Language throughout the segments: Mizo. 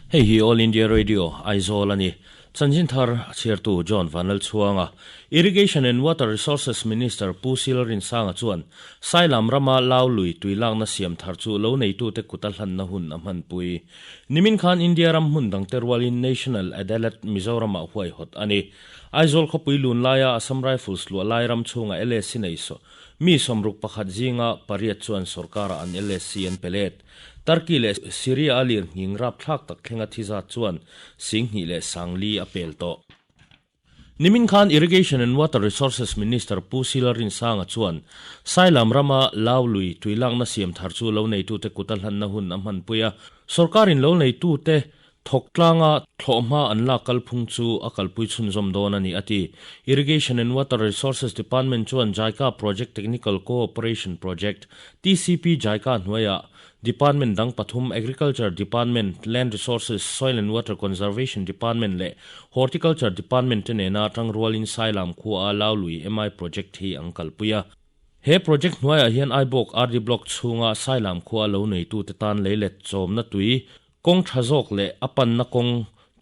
Hei hi All India Radio, Aizawl a ni. Chanchin thar a chhiartu John Vanlalchhuanga, Irrigation and Water Resources Minister Pu Sil Rinsanga chuan Sailam rama Lau lui tui lakna siam thar chu lo neitute kuta hlanna hun a hmanpui. Nimin khan India ram hmun dangte rualin National Adalat Mizoramah huaihawt a ni. Aizawl khawpui lun laia Assam Rifles luah lai ram chhunga LAC nei mi 61 zinga pariat chuan sorkarah an LAC an pe let. Turkey leh Syria a lirnghing rapthlak tak thlenga thi zat chuan 2000 leh 4000 a pel tawh. Nimin khan Irrigation and Water Resources Minister Pu Sila Rinsanga chuan Sailam rama Lau lui tuilakna siam thar chu lo neitute kuta hlanna hun a hmanpui a. Sorkarin lo neitute thawk tlanga thlawhhma an lak kalphung chu a kalpui chhunzawm dawn a ni, a ti. Irrigation and Water Resources Department chuan JICA Project Technical Co-operation Project, TCP JICA hnuaiah Department dang pathum Agriculture Department, Land Resources, Soil and Water Conservation Department leh Horticulture Department te nena tangrualin Sailam khua a Laului MI Project hi an kalpui a. He project hnuaiah hian Aibawk RD Block chhunga Sailam khua lo neitute tan leilet chawmna tui Kawng tha zawk leh a panna kawng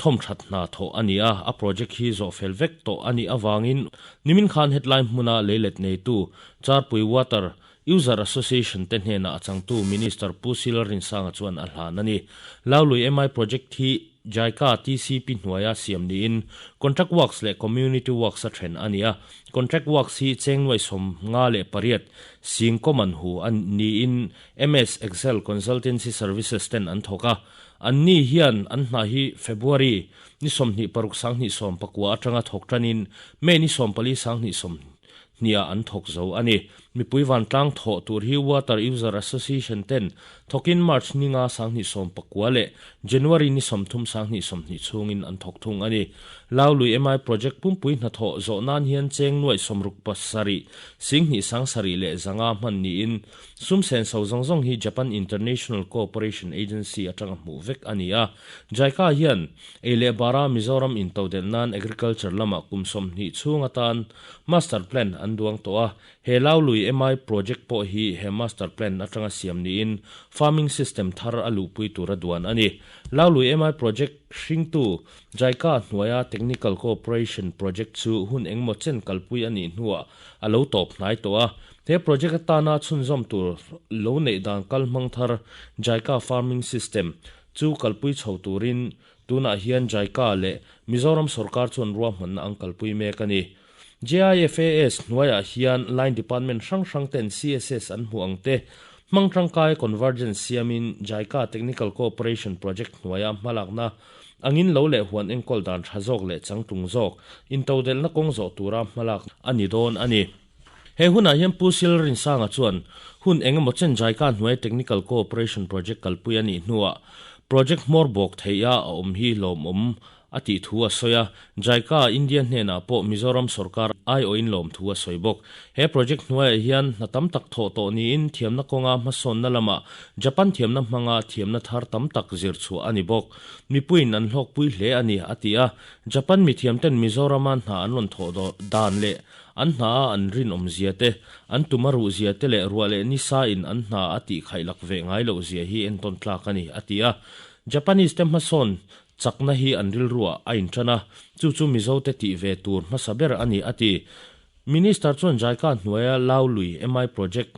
thawmthat hna thawh a ni a, a project hi zawh fel vek tawh a nih avangin nimin khan hetlai hmuna leilet neitu Charpui Water User Association te hnenah a changtu Minister Pu Sil Rinsanga chuan a hlan a ni. Laului MI project hi JICA TCP hnuaia siam niin Contract Works leh Community Works a then a ni a, Contract Works hi cheng nuai 58 sing kawman hu a niin MS Excel Consultancy Services ten an thawk a, an ni hian an hna hi February ni 26 2019 atanga thawk tanin May ni 14 2020 ah an thawk zo a ni. Mipui vantlang thawh tur hi Water User Association ten thawkin March ni nga 2019 leh January ni 30 2020 chhungin an thawk thung a ni. Laului MI Project pumpui hnathawh zawh nan hian cheng nuaih 67 2 7 leh 500 hman niin Sum senso zawng zawng hi Japan International Cooperation Agency atanga hmuh vek a ni a. JICA hian ei leh bara Mizoram intodelh nan agriculture lamah kum 20 chhung atan Master Plan an duang tawh a. He Laului MI Project pawh hi he Master Plan atanga siam niin farming system thar a luhpui tura duan a ni. Laului MI Project hringtu JICA hnuaia Technical Cooperation Project chu hun engemaw chen kalpui a nih hnuah a lo tawp hnai tawh a. He project atana chhunzawm tur lo neih dan kal hmang thar JICA Farming System chu kalpui chho turin tunah hian JICA leh Mizoram sawrkar chuan ruahmanna an kalpui mek a ni. JIFAS hnuaiah hian line department hrang hrang ten CSS an hmuh ang te hmang tangkai convergence siamin JICA Technical Cooperation Project hnuaia hmalakna angin lo leh huan enkawl dan tha zawk leh changtlung zawk intodelhna kawng zawh tura hmalak a ni dawn a ni. He hunah hian Pu Sil Rinsanga chuan hun eng emaw chen JICA hnuai Technical Cooperation Project kalpui a nih hnuah project hmawr bawk theih a a awm hi lawmawm a tih thu a sawi a, JICA India hnenah pawh Mizoram sorkar aiawhin lawm thu a sawi bawk. He project hnuaiah hian hna tam tak thawh tawh niin thiamna kawnga hmasawnna lamah Japan thiamna hmanga thiamna thar tam tak zir chhuah a ni bawk. Mipuiin an hlawkpui hle a ni, a ti a. Japan mithiamten Mizorama hna an rawn thawh dan leh An hna a an rinawm zia te, an tum a ruh zia te leh ruah leh nisa in an hna a tih khaih lak ve ngai loh zia hi entawn tlak a ni, a ti a. Japanese te hmasawn chakna hi an rilruah a intan a, chu chu Mizo te tih ve tur hmasa ber a ni, a ti. Minister chuan JICA hnuaia Lau Lui MI Project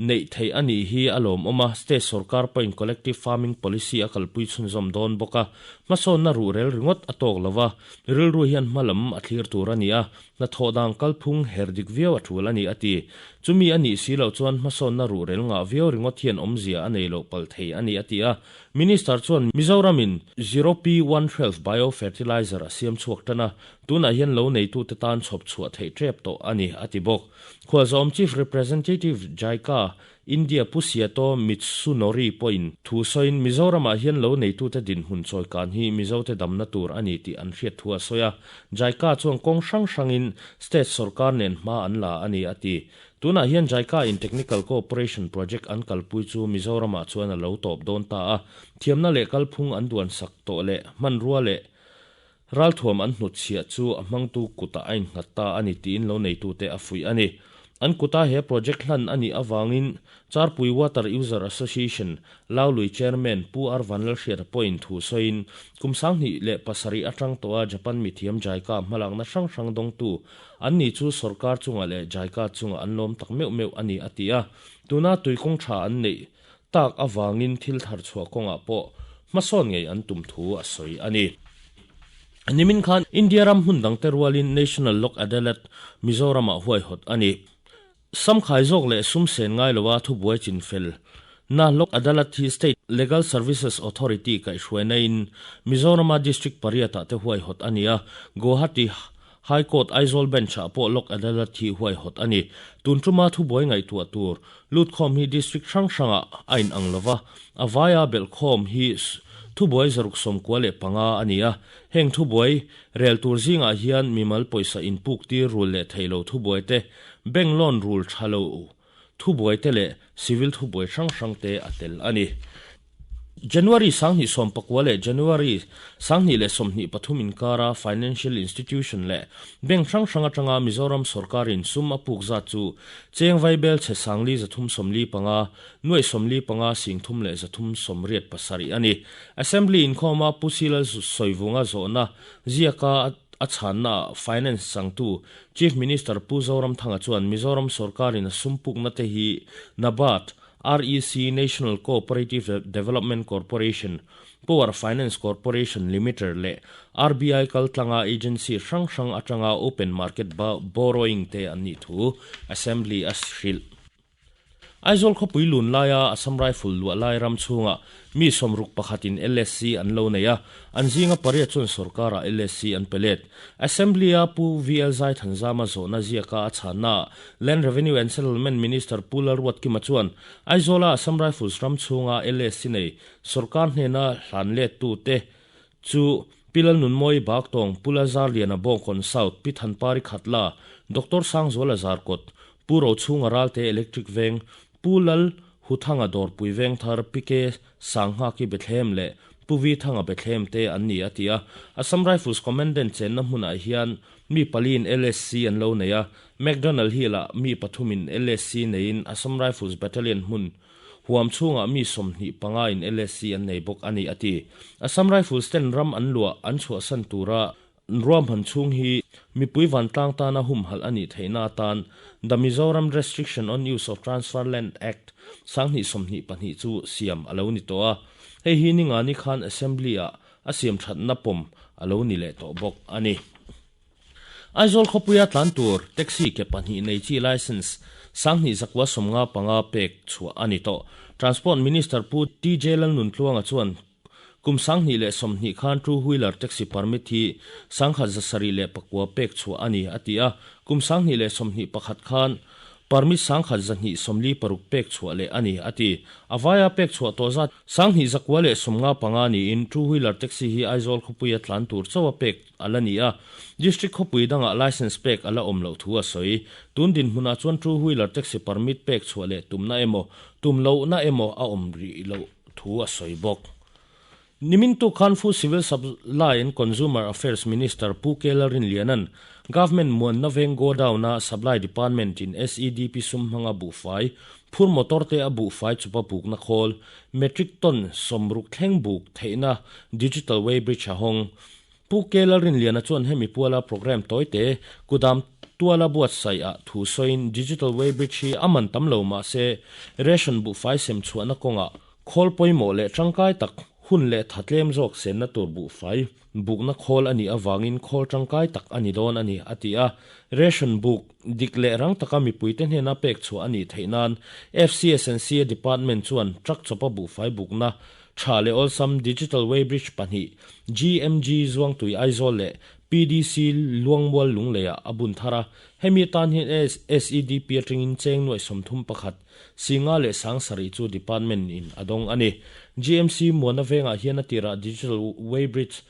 neih theih a nih hi a lawmawm a, state sorkar pawhin collective farming policy a kalpui chhunzawm dawn bawk a, hmasawnna ruhrel ringawt a tawk lo va, rilru hian hmalam a thlir tur a ni a, Hnathawh dan kalphung her dik viau a tul a ni, a ti. Chumi a nih si loh chuan hmasawnna ruhrel ngah viau ringawt hian awmzia a nei loh palh thei a ni, a ti a. Minister chuan Mizoramin Zero P one 12 Bio Fertilizer a siam chhuak tan a, tunah hian lo neitute tan chhawp chhuah theih tep tawh a ni, a ti bawk. Khualzawm Chief Representative JICA India Pu Siato Mitsunori pawhin thu sawiin Mizoramah hian lo neitute dinhmun chawikan hi Mizote damna tur a ni tih an hriat thu a sawi a. JICA chuan kawng hrang hrangin state sorkar nen hma an la a ni, a ti. Tunah hian JICA in Technical Cooperation Project an kalpui chu Mizoramah chuan a lo tawp dawn ta a. Thiamna leh kalphung an duansak tawh leh hmanrua leh Ralthuam an hnutchhiah chu a hmangtu kutah a innghat ta a ni tiin lo neitute a fuih a ni. An kuta he project hlan a nih avangin Charpui Water User Association, Laului Chairman Pu R Vanlalhriata pawhin thu sawiin, kum 2007 atang tawha Japan mithiam JICA hmalakna hrang hrang dawngtu an ni chu sorkar chungah leh JICA chungah an lawm tak meuh meuh a ni a ti a. Tuna tuikawng tha an neih tak avangin thil thar chhuah kawngah pawh hmasawn ngei an tum thu a sawi a ni. Nimin khan India ram hmun dangte rualin National Lok Adalat Mizoramah huaihawt a ni. Samkhai zawk leh sum sen ngai loa thubuai chinfel na Lok Adalat hi State Legal Services Authority kaihhruaina in Mizorama District pariatah te huaihawt a ni a, Guwahati High Court Aizawl Bench-ah pawh Lok Adalat hi huaihawt a ni. Tun tuma thubuai ngaihtuah tur lutkhawm hi District hrang hrangah a inang lo va, a vaia belhkhawm hi thubuai 695 a ni a. Heng thubuai rel tur zingah hian mimal pawisa inpuk tir rul leh thei lo thubuai te, bank loan rul tha lo thubuai te leh civil thubuai hrang hrang te a tel a ni. January 2019 leh January 2023 inkara financial institution leh bank hrang hrang atanga Mizoram sorkarin sum a puk zat chu cheng vaibel chhe sangli 345, nuaih 45 singthum leh 387 a ni. Assembly inkhawma Pu Silal Sawivunga zawhna ziaka a chhannaah Finance changtu Chief Minister Pu Zoramthanga chuan Mizoram sorkarin a sum pukna te hi NABARD, REC, National Cooperative Development Corporation, Power Finance Corporation Limiter leh RBI kaltlanga agency hrang hrang atanga open market borrowing te an nih thu Assembly a hrilh. Aizawl khawpui lun laia Assam Rifle luah lai ram chhungah mi sawmruk pakhatin LSC an lo nei a, an zinga pariat chuan sorkarah LSC an pe let. Assembly-a Pu VL Zaithanzama zawhna ziaka a chhannaah Land Revenue and Settlement Minister Pu Lalruatkima chuan Aizawla Assam Rifles ram chhunga LSC nei sorkar hnena hlan lettute chu Pi Lalnunmawi Baktawng, Pu Lazarliana Bawngkawn South, Pi Thanpari Khatla, Doctor Sangzuala Zarkawt, Pu Rochhunga Ralte Electric Veng, Pu Lal Huthanga Dawrpui Vengthar, Pi Ke Sanghaki Bethlehem leh Pu Vi Thanga Bethlehem te an ni a ti a. Assam Rifles Commandant chenna hmunah hian mi paliin LSC an lo nei a, McDonald Hill-ah mi pathumin LSC neiin Assam Rifles Battalion hmun huam chhungah mi 25 in LSC an nei bawk a ni a ti. Assam Rifles ten ram an luah an chhuahsan tura ruahman chhung hi mipui vantlang tana humhalh a nih theihna atan The Mizoram Restriction on Use of Transfer Land Act 2022 chu siam a lo ni tawh a, hei hi ningani khan Assembly-ah a siam thatna pawm a lo ni leh tawh bawk a ni. Aizawl khawpuia tlan tur taxi ke pahnih nei chi licence 2155 pek chhuah a ni tawh. Transport Minister Pu TJ Lalnuntluanga chuan kum 2020 khan two wheeler taxi permit hi 1709 pek chhuah a ni a ti a, kum 2021 khan Permit 1246 pek chhuah leh a ni, a ti. A vaia pek chhuah tawh zat 2155 niin two wheeler taxi hi Aizawl khawpuia tlan tur chauha pek a la ni a, District khawpui dangah licence pek a la awm loh thu a sawi. Tun dinhmunah chuan two wheeler taxi permit pek chhuah leh tumna emaw, tum lohna emaw a awm rih loh thu a sawi bawk. Nimin tu khan Food Civil Supply and Consumer Affairs Minister Pu K Lalrinliana'n Government muanna veng godown-a Supply Department in SEDP sum hmanga buhfai, phur motor te a buhfai chupa bukna khawl, metric ton 60 thleng buk theihna digital weighbridge a hawng. Pu K Lalrinliana chuan hemi puala programme tawite kudam tuala buatsaih ah thu sawiin digital weighbridge hi a man tam lo mahse ration buhfai sem chhuahna kawngah Khawl pawimawh leh tangkai tak, hun leh tha tlem zawk senna tur buhfai bukna khawl a nih avangin khawl tangkai tak a ni dawn a ni, a ti a. Ration buk dik leh rang taka mipuite hnena pek chhuah a nih theih nan FCSNCA Department chuan truck chawpa buhfai bukna tha leh awlsam Digital Weighbridge pahnih, GMG Zuangtui Aizawl leh PDC Luangmual Lungleiah a bun thar a. Hemi atan hian SEDP atangin cheng nuaih 31, Singa leh Sangsarih chu Department in a dawng a ni. GMC Muana vengah hian a tirah Digital Weighbridge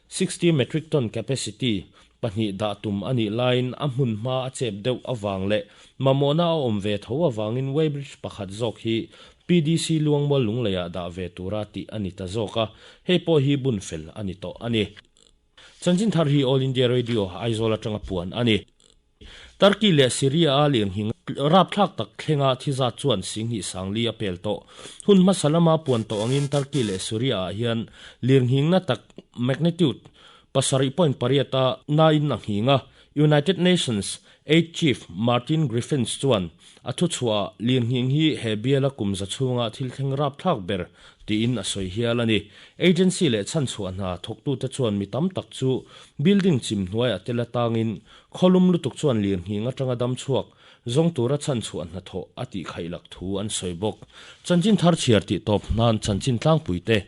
60 metric ton capacity pahnih dah tum a nih laiin a hmun hma a chep deuh avang leh mamawhna a awm ve tho avangin weighbridge pakhat zawk hi PDC Luangmual Lungleiah dah ve tura tih a ni ta zawk a, hei pawh hi bun fel a ni tawh a ni. Chanchin thar hi All India Radio Aizawl atanga puan a ni. Turkey leh Syria a lirnghing. Rapthlak tak thlenga thi zat chuan 20 sangli a pel tawh. Hun hmasa lama puan tawh angin Turkey leh Syria ah hian lirnghingna tak magnitude 7.8 a nain a nghing a, United Nations Aid Chief Martin Griffiths chuan a thuchhuah ah lirnghing hi he biala kum za chhunga thil thleng rapthlak ber tiin a sawi hial a ni. Agency leh chhanchhuah hna thawktute chuan mi tam tak chu building chim hnuaiah tel atangin Khawlum lutuk chuan lirnghing atanga dam chhuak zawng tura chhanchhuah hnathawh a tih khaih lak thu an sawi bawk. Chanchin thar chhiar tih tawp hnan chanchin tlangpui te.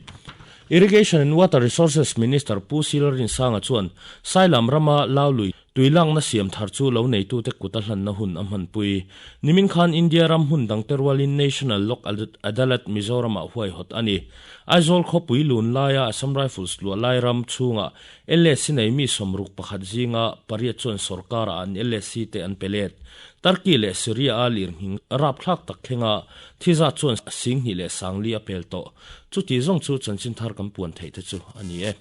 Irrigation and Water Resources Minister Pu Silrinsanga chuan Sailam rama Laului tui lakna siam thar chu lo neitute kut a hlanna hun a hmanpui. Nimin khan India ram hmun dangte rualin National Lok Adalat Mizoramah huaihawt a ni. Aizawl khawpui lun laia Assam Rifles luah lai ram chhungah LSC nei mi 61 zinga pariat chuan sorkarah an LSC te an pe let. Turkey leh Syria-a lirnghing rapthlak tak thlenga thi zat chuan 20,040 a pel tawh. Chuti zawng chu chanchin thar kan puan theih te chu a ni e.